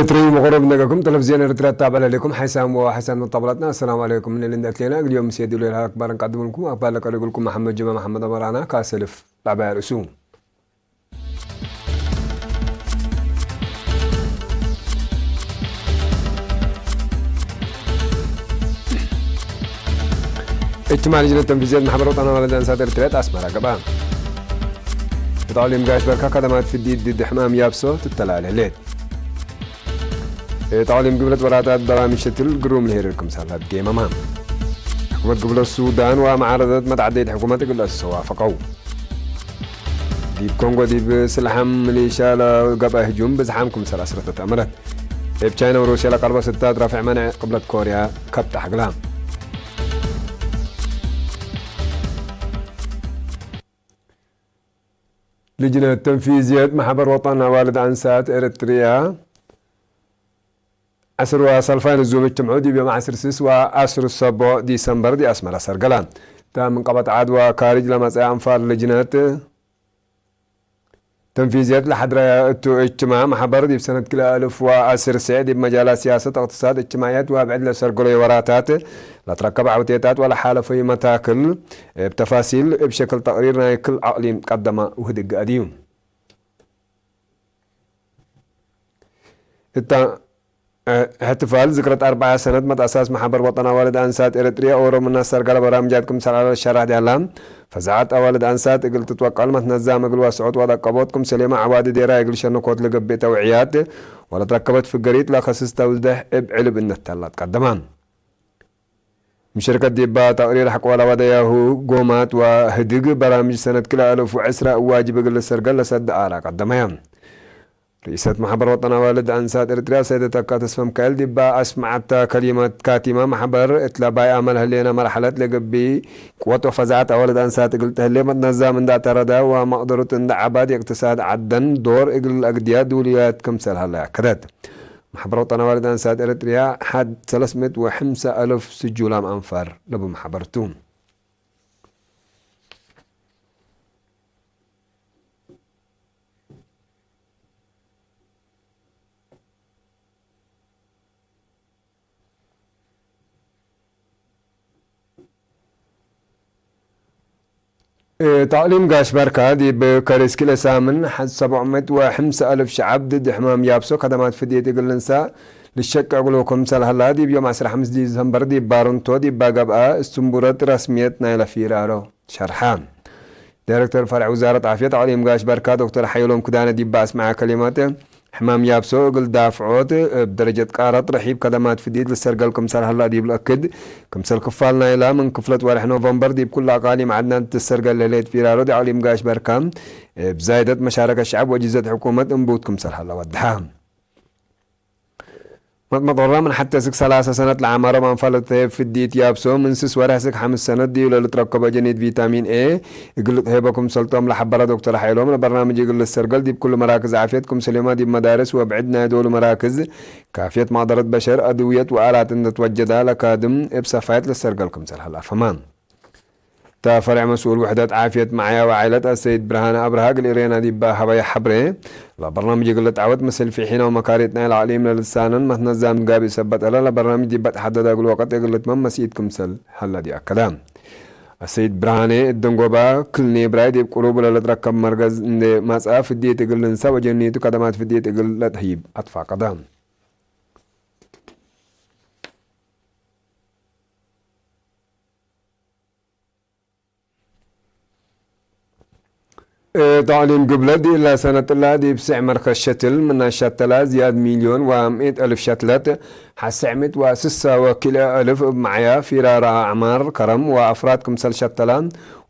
ትሪን መቕረብ ነገኩም ተለቪዝዮን ኤርትራ ተባለ ለኩም ሓይሳም ወሓይሳን መጣብላትና። ኣሰላሙ ዓለይኩም። ንልን ኣትሌና እግልዮም ምስ የድሉ የልሃ ኣክባርን ቀድምልኩም ኣባለ ቀሪጉልኩም መሓመድ ጅማ መሓመድ ኣመራና ካሰልፍ ላዕባያ ርእሱ። እጅማ ልጅነት ተንፊዝየት ማሕበር ወጣና ማለት ኣንሳት ኤርትራ ኣስመራ ገባ። ብጣዕሊም ጋሽ በርካ ከደማት ፍዲድ ድድ ሕማም ያብሶ ትተላለሌት። ብጣዕሊም ግብለት ወራታት በራ ምሽትል ግሩም ልሄርር ክምሳላት ጌመማ። ሕኩመት ግብለት ሱዳን ወማዓረዘት መትዓደይት ሕኩመት እግል ኣሰዋፈቀው። ዲብ ኮንጎ ዲብ ስልሓም ሚሊሻ ለገብአ ህጁም ብዝሓም ክምሰል ኣስረተት ኣመረት። እብ ቻይና ወሩስያ ለቀርበ ስታት ራፍዕ መነዕ ቅብለት ኮርያ ከብጣሕ ግላ። ልጅነት ተንፊዝየት ማሕበር ወጣን ኣዋልድ ኣንሳት ኤርትርያ ዓስር ወሰልፋይ ንዙም እጅትምዑ ዲብ ዮም ዓስር ስስ ወዓስር ሰቦ ዲሰምበር ዲ ኣስመራ ሰርገላ። እታ ምን ቀበት ዓድ ወካሪጅ ለመጽአ ኣንፋር ልጅነት ተንፊዝየት ለሓድራያ እቱ እጅትማዕ ማሕበር ዲብ ሰነት ክልተ ኣልፍ ወዓስር ስዕ ዲብ መጃላት ሲያሰት፣ እቅትሳድ፣ እጅትማዕየት ወብዕድ ለሰርገሎ የወራታት ለትረከብ ዓውቴታት ወለሓለፈዩ መታክል እብ ተፋሲል እብ ሸክል ተቅሪር ናይ ክል ኣቅሊም ቀደማ ውህድግ ኣድዩ። እታ እሕትፋል ዝክረት ኣርባዓ ሰነት መትኣሳስ ማሕበር ወጠን ኣዋልድ ኣንሳት ኤረትርያ ኦሮምና ሰርጋል በራምጃት ክምሰል ኣለ ሸራሕ ዲያላ ፈዛዓት ኣዋልድ ኣንሳት እግል ትትወቀል መትነዛም እግል ዋስዖት ዋዳቀቦት ክምሰሌማ ዓዋዲ ዴራ እግል ሸነኮት ልገብእ ተውዕያት ወለትረከበት ፍገሪት ለኸስስ ተውዝደሕ እብ ዕልብ እነተላት ቀደማ። ምሽርከት ዲባ ተቅሪር ሐቆላ ወደያሁ ጎማት ወህድግ በራምጅ ሰነት ክልተ ኣልፍ ወዕስራ እዋጅብ እግል ሰርገል ለሰድ ኣራ ቀደመያ። ርእሰት ማሕበር ወጠን ኣዋልድ ኣንሳት ኤርትርያ ሰይደ ተካ ተስፈ ሚካኤል ዲባ ኣስማዓታ ከሊማት ካቲማ ማሕበር እትላ ባይ ኣመል ህሌና መርሐለት ለገቢ ቅወት ወፈዛዓት ኣዋልድ ኣንሳት እግል ተህሌ መትነዛም እንዳተረዳ ወመቅደሩት እንዳ ዓባድ የቅትሳድ ዓደን ዶር እግል ኣግድያ ድውልያት ክምሰል ሃላ ያከደት። ማሕበር ወጠን ኣዋልድ ኣንሳት ኤርትርያ ሓድ ሰለስት ምእት ወሐምሳ ኣልፍ ስጁላም ኣንፋር ለቡ ማሕበርቱ። እ፣ ታዕሊም ጋሽ ባርካ ዲብ ከሪስ ክልኤ ሳምን ሓ-፣ ሰብዑ ምእት ወሐምሳ ኣልፍ ሸዓብ ድድ ሕማም ያብሶ ከደማት ፍድየት እግል ንሳ ልሸቀ እግሉ ክምሰል ሀላ ዲብ ዮም ዐስራ ሐምስ ዲሰምበር ዲብ ባርንቶ ዲባ ገብኣ እስትንቡረት ረስምየት ናይ ለፊራሮ ሸርሓ። ዳይረክተር ፈርዕ ውዛረት ዓፍየት ኣቅሊም ጋሽ ባርካ ዶክተር ሓየሎም ክዳነ ዲባ ኣስምዓ ከሊማት ሕማም ያብሶ እግል ዳፍዖት እብ ደረጀት ቃራት ርሒብ ከደማት ፍዲት ልሰርገል ክምሰል ሀላ ዲብ ልእክድ፣ ክምሰል ክፋል ናይላ ምን ክፍለት ወርሕ ኖቨምበር ዲብ ኩላ ኣቃሊም ዓድና ትሰርገል ለሌት ፊራሮ ዲ ኣቅሊም ጋሽ በርካ እብ ዛይደት መሻረከ ሸዕብ ወጅዘት ሕኩመት እንቡት ክምሰል ሀላ ወድሓ። መጥመጦራ ምን ሐተ ስግ ሰላሳ ሰነት ለዓማሮም ኣንፋለተ ፍዲት ያብሶ ምን ስስ ወርሕ ስግ ሐምስ ሰነት ዲዩ ለልትረከቦ ጀኒት ቪታሚን ኤ እግል ትሄበ ክምሰልቶም ለሐበረ ዶክተር ሓይሎም፣ ለበርናምጅ እግል ልሰርገል ዲብ ኩሉ መራክዝ ዓፍየት ክምሰሌማ ዲብ መዳርስ ወብዕድ ናይ ዶሉ መራክዝ ካፍየት መቅደረት በሸር፣ ኣድውየት ወኣላት እንደ ትወጀዳ ለካድም እብ ሰፋየት ልሰርገል ክምሰል ሀላ ፈማ። እታ ፈርዕ መስኡል ውሕደት ዓፍየት መዓያ ወዓይለት ኣሰይድ ብርሃነ ኣብርሃ እግል ኤሬና ዲባ ሀበያ ሐብሬ፣ ለበርናምጅ እግል ልትዓወት ምስል ፊሒና ወመካሪት ናይ ለኣቅሊም ለልሳነን መትነዛም ጋቢ ሰበጠለ ለበርናምጅ ዲባ ተሓደዳ እግል ወቀት እግል ልትመም መስኢት ክምሰል ሀላ ዲ ኣከዳ። ኣሰይድ ብርሃኔ እደንጎባ ክልኔ ብራይ ዲብ ቁሩብ ለልትረከብ መርገዝ እንደ ማጽኣ ፍድየት እግል ልንሳ ወጀኒቱ ከደማት ፍድየት እግል ለትህይብ ኣትፋቀዳ። እ፣ ተዕሊም ግብለት ዲላ ሰነጥላ ዲብ ስዕ መርከዝ ሸትል ምና ሸተላ ዝያድ ሚልዮን ወምእት ኣልፍ ሸትለት ሓስዕ ምእት ወስሳ ወኪል ኣልፍ እብ መዓያ ፊራራ ኣዕማር ከረም ወኣፍራድ ክምሰል ሸተላ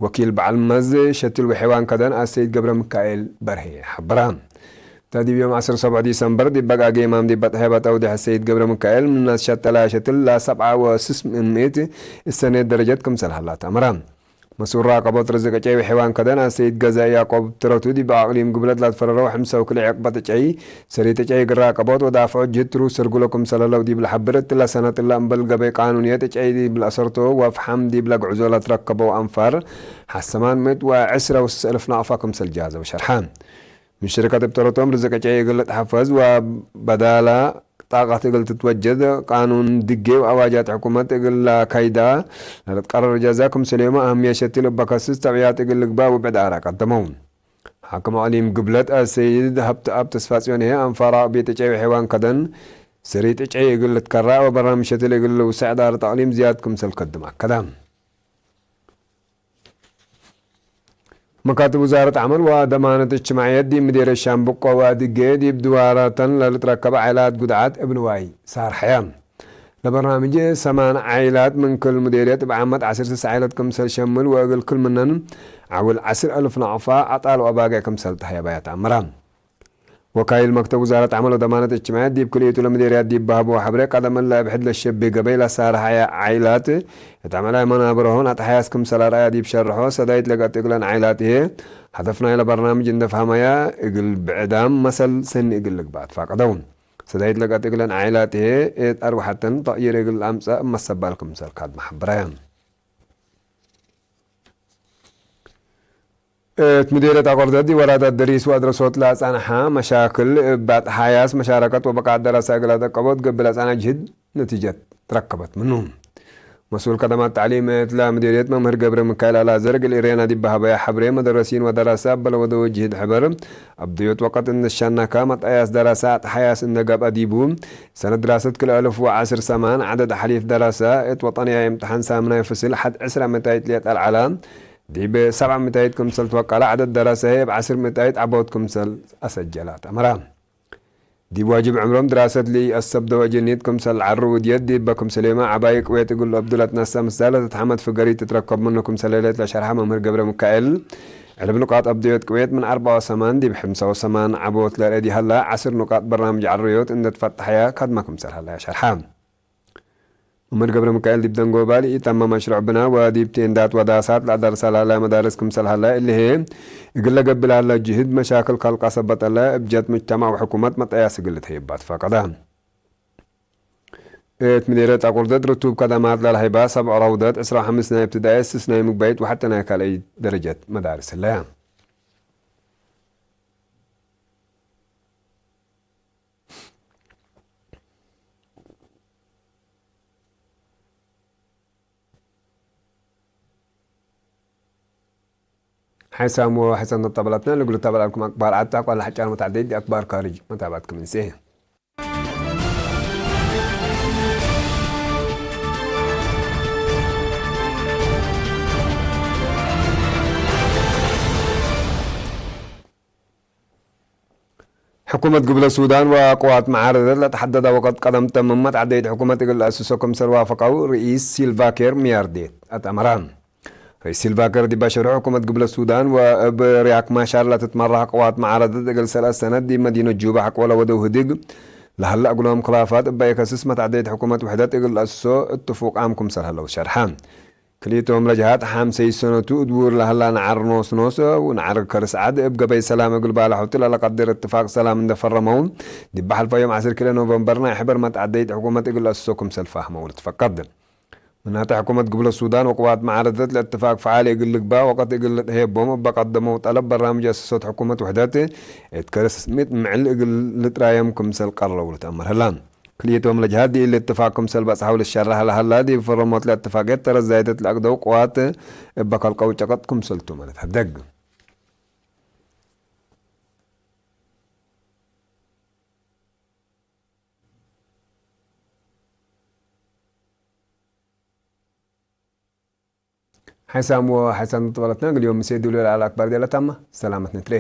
ወኪል በዓል መዝ ሸትል ወሕዋን ከደን ኣሰይድ ገብረ ሚካኤል በርሄ ሓበራ። እታ ዲብ ዮም ዐስር ሰብዑ ዲሰምበር ዲብ በጋ ጌማም ዲብ በጥሐ በጠው ድሐ ሰይድ ገብረ ሚካኤል ምናስ ሸተላ ሸትል ላሰብዓ ወስስ ምእት እሰኔት ደረጀት ክምሰል ሀላት ኣመራ። መስኡል ራቀቦት ርዝቅ ጨይ ወሕዋን ከደን ኣሰይድ ገዛ ያቆብ ትረቱ ዲብ ኣቅሊም ግብለት ላትፈረረው ሕምሰው ክልዕ ዕቅበት ጨይ ሰሪተ ጨይ ግራ ቀቦት ወዳፍዖ ጅትሩ ስርጉሎ ክምሰለለው ዲብ ለሐብር እትለ ሰነጥላ እምበል ገበይ ቃኑንየት ጨይ ዲብ ለአሰርቶ ወፍሓም ዲብ ለግዕዞ ለትረከበው ኣንፋር ሐሰማን ምእት ወዕስራ ወስስ እልፍ ናቅፋ ክምሰል ጃዘው ሸርሓ። ምሽርካት እብ ተረቶም ርዝቅ ጨይ እግል ልትሐፈዝ ወበዳላ ጣቃት እግል ትትወጀድ ቃኑን ድጌ ወአዋጃት ሕኩመት እግል ላካይዳ ለልትቀረር ጀዛ ክምሰልዮመ አህምየ ሸትል እበ ከስስ ተብያት እግል ልግባእ ውብዕድ አራ ቀደመው። ሓክም አቅሊም ግብለት አሰይድ ሀብተአብ ተስፋጽዮን ህየ አንፋራ ቤት ጨይ ወሐይዋን ከደን ስሪጥ ጨይ እግል ልትከራእ ወበራምሸትል እግል ልውሰዕ ዳር ተቅሊም ዝያድ ክምሰል ከድም አከዳ። መካትብ ውዛረት ዓመል ወደማነት እጅትማዕየት ዲብ ምዴርየት ሻምብቆ ወአድጌ ዲብ ድዋራተን ለልትረከበ ዓይላት ጉድዓት እብ ንዋይ ሳርሐያ። ለበርናምጅ ሰማን ዓይላት ምን ክል ምዴርየት እብ ዓመት ዐስር ስስ ዓይለት ክምሰል ሸምል ወእግል ክል ምነን ዓውል ዐስር አልፍ ናቅፋ አጣል ወአባገዕ ክምሰል ተህየባያ ተአምራ። ወካይል መክተብ ውዛረት ዓመል ወደማነት እጅትማዕየት ዲብ ክልኢቱ ለምዴርያት ዲብ በህቦ ሐብሬ ቀደም እለ እብ ሕድ ለሸቤ ገበይ ለሳርሐያ ዓይላት እት አመላይ መናብረሆን አጥሓያስ ክምሰል አርአያ ዲብ ሸርሖ ሰዳይት ለገጥ እግለን ዓይላት ህዬ ሀደፍ ናይለ በርናምጅ እንደ ፈሀመያ እግል ብዕዳም መሰል ሰኒ እግል ልግባእ ትፋቀደው። ሰዳይት ለገጥ እግለን ዓይላት ህዬ እት አርወሐተን ተቅይር እግል አምጸእ መሰባል ክምሰል ካድመ ሐብረያ። እት ምዴርየት አቆርደት ዲብ ወራዳት ደሪስ ወአድረሶት ለአጻንሓ መሻክል እብ አጥሓያስ መሻረከት ወብቃት ደረሰ እግል አደቀቦት ገብእ ለአጻንሕ ጅህድ ነቲጀት ትረከበት ምኑ። መስኡል ከደማት ተዕሊም እት ለምዴርየት መምህር ገብረ ሚካኤል አልአዘር እግል ኢሬና ዲብ በሀበያ ሐብሬ መደረሲን ወደረሰ አበለ ወደወ ጅህድ ሕበር አብደዮት ወቀት እንሻናካ መጣያስ ደረሰ አጥሓያስ እንደ ገብአ ዲቡ ሰነት ድራሰት ክልኤ አልፍ ወዐስር ሰማን ዐደድ ሐሊፍ ደረሰ እት ወጠንያ እምትሓን ሳምናይ ፍስል ሐድ ዕስራ ምእታይት ሌጠ አልዓላ ዲብ ሰብዓ ምእታይት ክምሰል ትወቀላ ዐደድ ደረሰ እብ ዐስር ምእታይት ዐቦት ክምሰል አሰጀላ ተአምራ። ዲብ ዋጅብ ዕምሮም ድራሰት ለኢአሰብደወ ጀኒት ክምሰል ዐሩ ውድየት ዲበ ክምሰሌመ ዐባይ ቅዌት እግል አብዱለት ነሰ ምሳለ ተትሐመድ ፍገሪት ትትረከብ ምኑ ክምሰል ሌት ለሸርሐ መምህር ገብረ ሚካኤል ዕልብ ንቃጥ አብደዮት ቅዌት ምን አርበዓ ወሰማን ዲብ ሐምሳ ወሰማን ዐቦት ለርኤ ዲሀላ ዐስር ንቃጥ በርናምጅ ዐርዮት እንደ ትፈተሐያ ካድማ ክምሰል ሀለያ ሸርሐ። መምህር ገብረ ሚካኤል ዲብ ደንጎባ ለኢተመ መሽሩዕ ብና ወዲብ ቴንዳት ወዳሳት ለአደርሰ ለሀለ መዳርስ ክምሰል ሀለ እሊ ህዬ እግል ለገብእ ለሀለ ጅህድ መሻክል ከልቀ ሰበጠለ እብ ጀት ሙጅተማዕ ወሕኩመት መጠያስ እግል ልትሀየባ ትፈቀደ። እት ምዴርየት አቁርደት ርቱብ ከደማት ለልሀይባ ሰብዕ ረውደት ዕስራ ወሐምስ ናይ እብትዳኤ ስስ ናይ ምግባይት ወሐተ ናይ ካልአይ ደረጀት መዳርስ ህለያ። ሓይሳም ወሕሰን ተጠበላትና ንግሉ ተበላልኩም ኣክባር ዓጣ ቋላ ሓጫር መታዕደይ ኣክባር ካርጅ መታባት ክምንሴ። ሕኩመት ግብለ ሱዳን ወቅዋት መዓረደት ለተሐደደ ወቀት ቀደም ተምመት ዐደይት ሕኩመት እግል ለአስሶ ክምሰል ዋፈቀው ርኢስ ሲልቫ ኬር ሚያርዴት አትአመራ። ርኢስ ሲልቫ ኬር ዲብ አሸርሑ ሕኩመት ግብለ ሱዳን ወእብ ሪያክ ማሻር ለትትመራሕ ቅዋት መዓረደት እግል ሰለስ ሰነት ዲብ መዲኖት ጁባ ሐቆለ ወደው ህድግ ለሀለ እግሎም ክላፋት እበ የከስስ መት ዐደይት ሕኩመት ውሕደት እግል ለአስሶ እትፉቃም ክምሰል ሀለው ሸርሐ። ክልኢቶም ለጀሃት ሓምሰይ ሰነቱ እድውር ለሀላ ነዓር ኖስኖስ ወነዓር ከርስ ዓድ እብ ገበይ ሰላም እግል ባላሖቲ ለለቀድር እትፋቅ ሰላም እንደ ፈረመው፣ ዲብ ሐልፈ ዮም ዐስር ክልኤ ኖቨምበር ናይ ሕበር መትዓደይት ሕኩመት እግል ለአስሶ ክምሰል ፋህመው ልትፈቀድ። ምናተ ሕኩመት ግብለ ሱዳን ወቅዋት መዓረደት ለእትፋቅ ፈዓል እግል ልግባእ ወቀት እግል ልትሀየቦም እበ ቀደመው ጠለብ በራምጅ አስሶት ሕኩመት ውሕደት እት ከርስ ሚጥ ምዕል እግል ልጥራየም ክምሰል ቀረው ልትአመር ህላ። ክልኤቶም ለጅሃት ዲኢለ እትፋቅ ክምሰል በጽሐው ልሸረሕ ለሀላ፣ ዲብ ፈረሞት ለእትፋቅየት ተረዛይደት ለአግደው ቅዋት እበ ከልቀው ጨቀጥ ክምሰልቱ መለትሐደግ። ሓይሳም ወሓይሳም ተበለትና፣ ግልዮም ምሴ ዱልዮ ለዓል አክባር ዴለታማ ሰላመት ንትሬ።